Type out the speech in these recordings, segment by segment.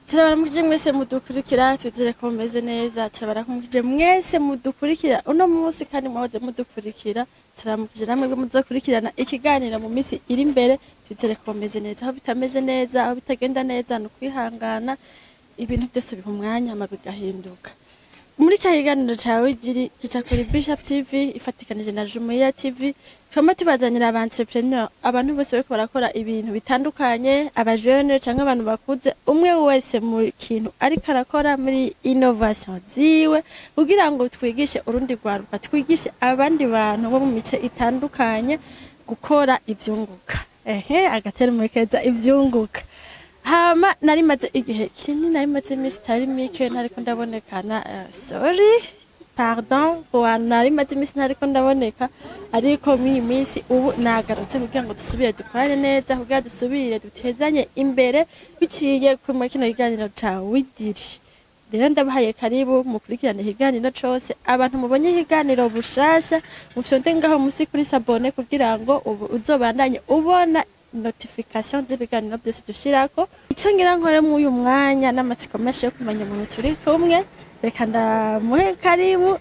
Turabaramukije mwese mudukurikira, twizere ko mumeze neza. Turabaramukije mwese mudukurikira uno munsi kandi mwahoze mudukurikira. Turamukije namwe muzokurikirana ikiganiro mu minsi iri imbere, twizere ko mumeze neza. Aho bitameze neza, aho bitagenda neza, ni ukwihangana, ibintu byose biha umwanya hama bigahinduka. Muri cya kiganiro cawe giri gica kuri Bishop TV ifatikanije na Jumuiya TV, twama tubazanira aba entrepreneur, abantu bose bariko barakora ibintu bitandukanye, abajene canke abantu bakuze, umwe wese mu kintu ariko arakora muri innovation ziwe, kugira ngo twigishe urundi rwaruka, twigishe abandi bantu bo mu mice itandukanye gukora ivyunguka. Ehe, agatermo keza, ivyunguka. Hama nari maze igihe kinini, nari maze iminsi itari mike ntariko ndabonekana. Sorry, pardon, wa nari maze iminsi ntariko ndaboneka, ariko mw'iyi minsi ubu nagarutse kugira ngo dusubire dukorane neza, kugira dusubire dutezanye imbere biciye kuri kino kiganiro ca Wigiri. Rero ndabahaye karibu mukurikirane ikiganiro cose. Abantu mubonye ikiganiro bushasha, mufyonde ngaho musi kuri s'abonner kugira ngo ubu uzobandanye ubona notification z'ibiganiro byose dushirako. Icyo ngira nkore muri uyu mwanya, n'amatsiko menshi yo kumenya umuntu turi kumwe, reka ndamuhe karibu,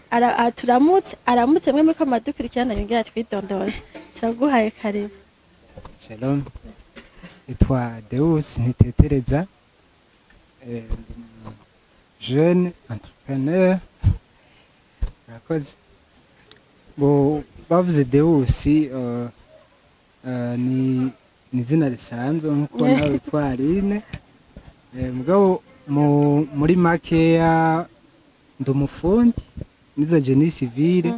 turamutse, aramutse mwe muriko muradukurikirana, yongera twidondore. Turaguhaye karibu. Shalom. Nitwa Deus Ntitetereza. Jeune entrepreneur. Murakoze. Bo bavuze Deus, ni izina risanzwe nkuko nawe witwa Aline. Mugabo muri makeya ndi umufundi, nize génie civil,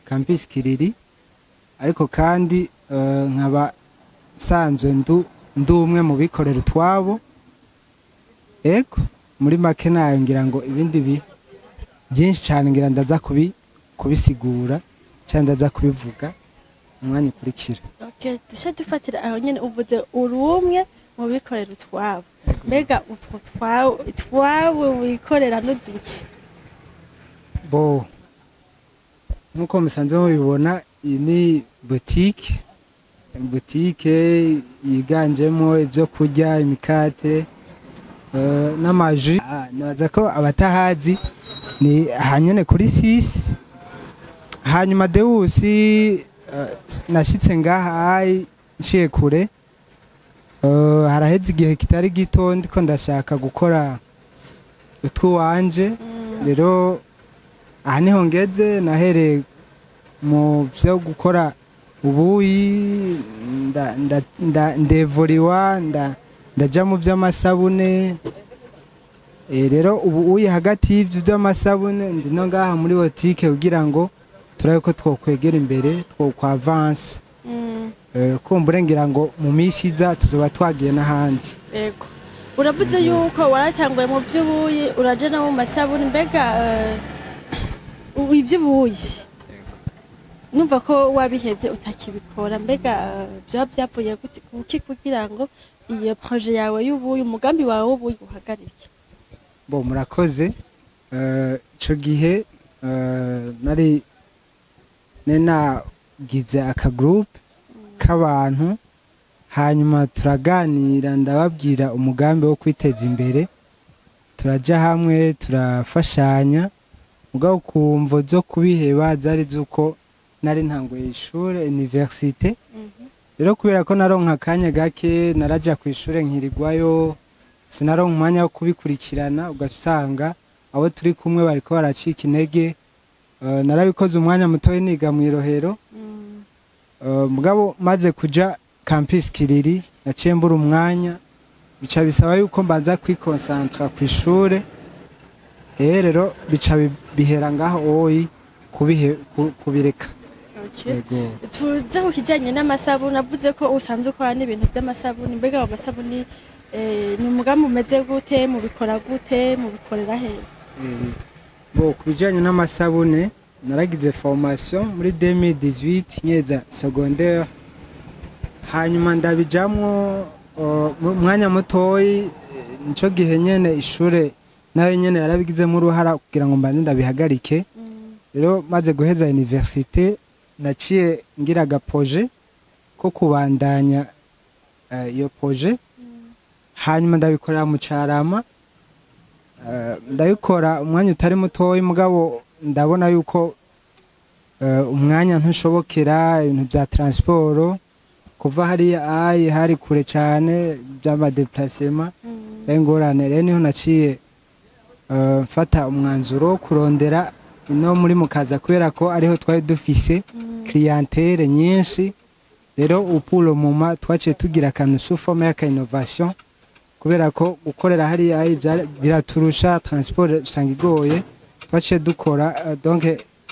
campus Kiriri, ariko kandi nkaba nsanzwe ndi umwe mu bikorera utwabo. Ego, muri make nayo ngira ngo ibindi byinshi cyane ngira ndaza kubisigura cyangwa ndaza kubivuga umwanya ukurikira. Okay, duce dufatira aho nyene. Uvuze uri umwe mu bikorera utwabo. Mbega utwo twawe twawe wikorera n'uduki? Bo nkuko musanzwe mubibona, iyi ni boutique yiganjemo ibyo kurya, imikate n'amajus. Nibaza ko abatahazi ni ahanyene kuri 6. Hanyuma Deus, nashitse ngaha ai nciye kure. Haraheze igihe kitari gito ndiko ndashaka gukora utwuwanje. Rero aha niho ngeze. Nahereye mu byo gukora ubuyi, ndevuriwa, ndaja mu by'amasabune. Rero ubu uyi hagati y'ivyo by'amasabune ndi no ngaha muri botike kugira ngo turabe ko twokwegera imbere, twokwavansa. Kumbure ngira ngo mu minsi iza tuzoba twagiye n'ahandi. Ego, uravuze yuko waratanguye mu by'ubuyi, uraja no mu masabuni. Mbega ubu iby'ubuyi numva ko wabihevye utakibikora, mbega vyoba vyavuye kuki kugira ngo iyo projet yawe y'ubuyi, umugambi wawe w'ubuyi uhagarike? Bo murakoze. Ico gihe nari nagize aka groupe k'abantu, hanyuma turaganira, ndababwira umugambi wo kwiteza imbere, turaja hamwe, turafashanya. Mugabo ku mvo zo kubiheba zari zuko nari ntanguye ishure, université. Rero kubera ko naronka akanya gake, naraja ku ishure nkirigwayo, sinaronka umwanya wo kubikurikirana, ugasanga abo turi kumwe bariko baracika intege. Narabikoze umwanya mutoyi niga mw'irohero. Mugabo maze kuja campus Kiriri, naciye mbura umwanya, bica bisaba yuko mbanza kwikonsantra ku ishure. Rero bica bihera ngaho oyi kubireka. Okay. Yego. Tuze ku kijanye n'amasabuni. Avuze ko usanzwe ukora n'ibintu by'amasabuni. Mbega ayo masabuni ni umugambi umeze gute? Mubikora gute? Mubikorera he? Bo ku bijanye n'amasabune, naragize formation muri 2018 nkeza secondaire, hanyuma ndabijamwo mu mwanya mutoyi. Nico gihe nyene ishure nayo nyene yarabigizemo uruhara kugira ngo mbanze ndabihagarike. Rero maze guheza université, naciye ngira agaprojet ko kubandanya iyo projet, hanyuma ndabikorera mu Carama. Ndabikora umwanya utari mutoya, mugabo ndabona yuko umwanya ntushobokera, ibintu bya transport kuva hariya ayi hari kure cyane, by'ama déplacement ingorane. Rero niho naciye mfata umwanzuro wo kurondera ino muri Mukaza, kubera ko ariho twari dufise clientèle nyinshi. Rero pour le moment twaciye tugira akantu sous forme y'aka innovation, kubera ko gukorera hariya ayi biraturusha, transport usanga igoye. Twaciye dukora donc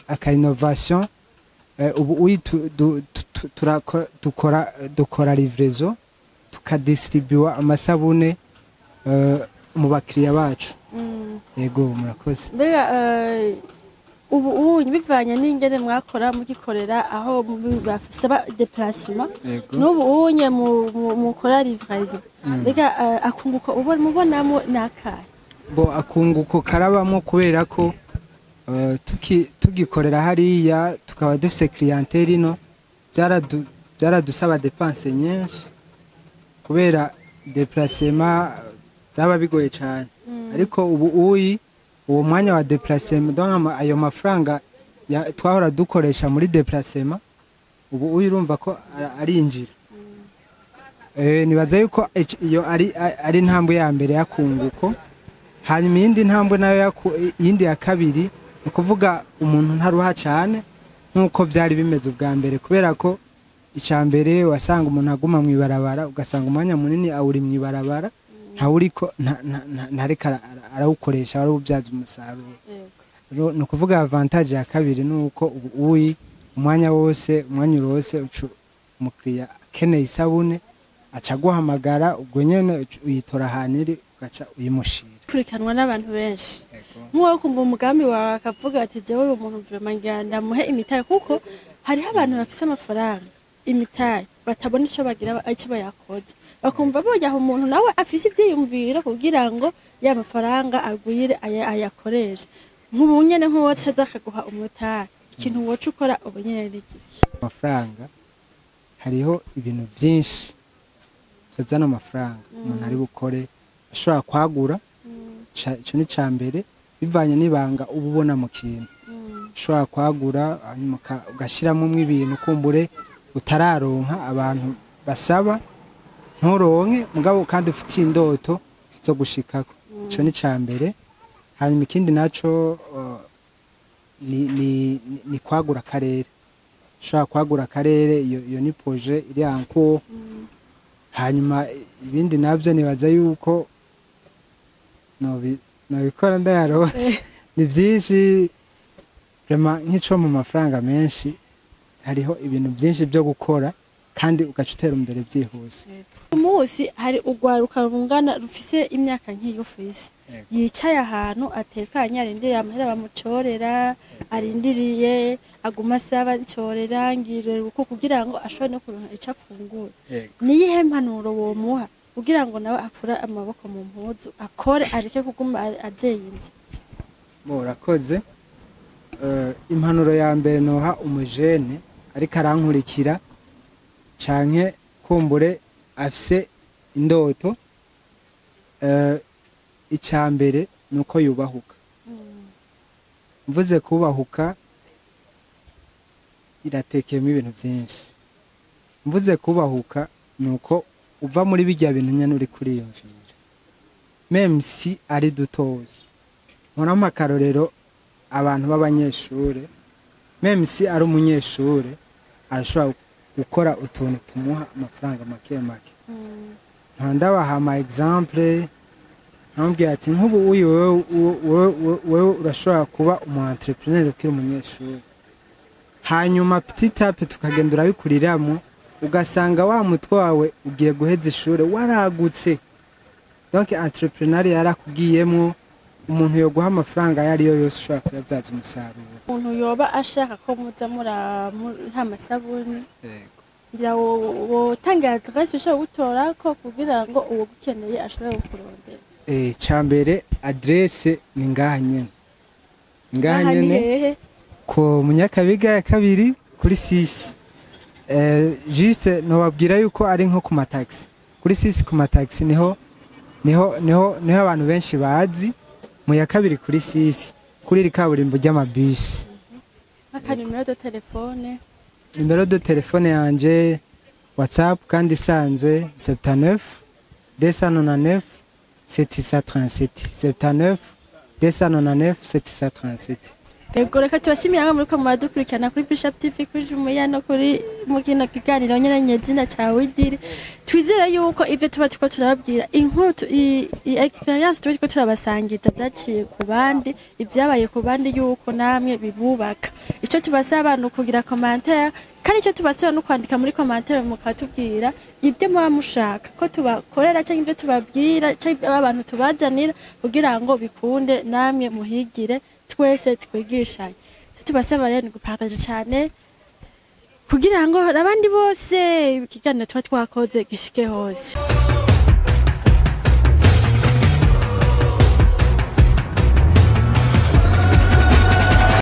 aka innovation. Ubu uyi dukora livraison, tukadistribua amasabune mu bakiriya bacu. Yego, murakoze. Mbega ubu unye bivanye n'ingene mwakora mugikorera aho basaba déplacement, n'ubu unye mukora livraison, mbega akunguko ubona mubonamo nakahe? Bo, akunguko karabamo, kubera ko tugikorera hariya tukaba dufise clientèle ino, byaradusaba dépenses nyinshi, kubera déplacement byaba bigoye cyane. Ariko ubu uyi uwo mwanya wa déplacement, donc ayo mafaranga twahora dukoresha muri déplacement, ubu uyi urumva ko arinjira. Nibaza yuko iyo ari intambwe ya mbere y'akunguko. Hanyuma iyindi ntambwe nayo iyindi ya kabiri, ni ukuvuga umuntu ntaruha cyane nk'uko byari bimeze ubwa mbere, kubera ko icya mbere wasanga umuntu aguma mu ibarabara, ugasanga umwanya munini awuri mu ibarabara, ntawuriko ntariko arawukoresha arawubyaza umusaruro. Rero ni ukuvuga avantage ya kabiri ni uko ubu uyi umwanya wose, umwanya urose, umukiriya akeneye isabune aca aguhamagara, ubwo nyene uyitora ahantu iri, ugaca uyimushira. Kurikanwa n'abantu benshi, nk'uwo kumva umugambi wawe akavuga ati: "Jewe uyu muntu vraiment ngira ndamuhe imitahe," kuko hariho abantu bafise amafaranga, imitahe, batabona ico bagira, ico bayakoze, bakumva boyaha umuntu nawe afise ivyiyumviro kugira ngo ya mafaranga agwire, ayakoreshe. Nk'ubu nyene nk'uwo aza akaguha umutahe, ikintu woca ukora ubu nyene ni igiki? Amafaranga, hariho ibintu byinshi bizana amafaranga umuntu ari bukore. Ashobora kwagura, ico ni ca mbere, bivanye n'ibanga uba ubona mu kintu. Ushobora kwagura, hanyuma ugashyiramo ibintu kumbure utararonka, abantu basaba nturonke, mugabo kandi ufitiye indoto zo gushikako. Ico ni ca mbere. Hanyuma ikindi naco ni kwagura akarere. Ushobora kwagura akarere, iyo ni projet iri en cours. Hanyuma ibindi navyo nibaza yuko nobikora ndayaronse, ni byinshi vraiment. Nk'ico mu mafaranga menshi, hariho ibintu byinshi byo gukora kandi ugaca utera imbere byihuse. Umunsi hari urwaruka rungana rufise imyaka nk'iyo ufise, yicaye ahantu atekanye, arindiriye amahera bamucorera, arindiriye, aguma asaba: "Ncorera, ngirira uku," kugira ngo ashobore no kuronka ico afungura. Niyihe mpanuro womuha kugira ngo nawe akure amaboko mu mpuzu, akore, areke kuguma azeyinze? Murakoze. Impanuro ya mbere noha umujene ariko arankurikira canke kumbure afise indoto, icya mbere ni uko yubahuka. Mvuze kubahuka, iratekeyemo ibintu byinshi. Mvuze kubahuka ni uko uva muri bijya bintu nyine uri kuriyumvira, même si ari dutoya. Nkoramo akarorero abantu b'abanyeshure, même si ari umunyeshure arashobora gukora utuntu tumuha amafaranga make make. Nka ndabaha ama exemple, nkambwira ati: "Nk'ubu uyu wewe urashobora kuba umu entrepreneur ukiri umunyeshuri." Hanyuma petit à petit tukagenda urabikuriramo, ugasanga wa mutwe wawe ugiye guheza ishure waragutse. Donc entrepreneur yarakugiyemwo, umuntu yoguha amafaranga ayo ariyo yose ushobora kuyabyaza umusaruro. Umuntu yoba ashaka ko muza muramuha amasabuni, ngira wotanga adresse ushobora gutorako kugira ngo uwugukeneye ashobore kukurondera. Cambere adresse ni ngaha nyene. Ngaha Aha ni nyene. hehe? Ku Munyakabiga ya kabiri kuri 6. Juste nobabwira yuko ari nko ku mataxi. Kuri 6 ku mataxi niho abantu benshi bazi. Mu ya kabiri kuri 6, kuri iri kaburimbo ry'amabisi. Aka numéro de téléphone? Numéro de téléphone yanje, WhatsApp kandi isanzwe, 79 299 737, 79 299 737. Yego, reka tubashimiye hamwe muriko muradukurikirana kuri Bishop TV, kuri Jumuiya, no kuri mu kino kiganiro nyene nyezina ca Widiri. Twizere yuko ivyo tuba turiko turababwira, inkuru expérience tuba turiko turabasangiza zaciye ku bandi, ivyabaye ku bandi, yuko namwe bibubaka. Ico tubasaba ni ukugira commentaire, kandi icyo tubasaba no kwandika muri commentaire mukatubwira ibyo muba mushaka ko tubakorera, cyangwa ibyo tubabwira, cyangwa abantu tubazanira, kugira ngo bikunde namwe muhigire, twese twigishanye. Icyo tubasaba rero ni gupartager cyane kugira ngo abandi bose ikiganiro tuba twakoze gishike hose.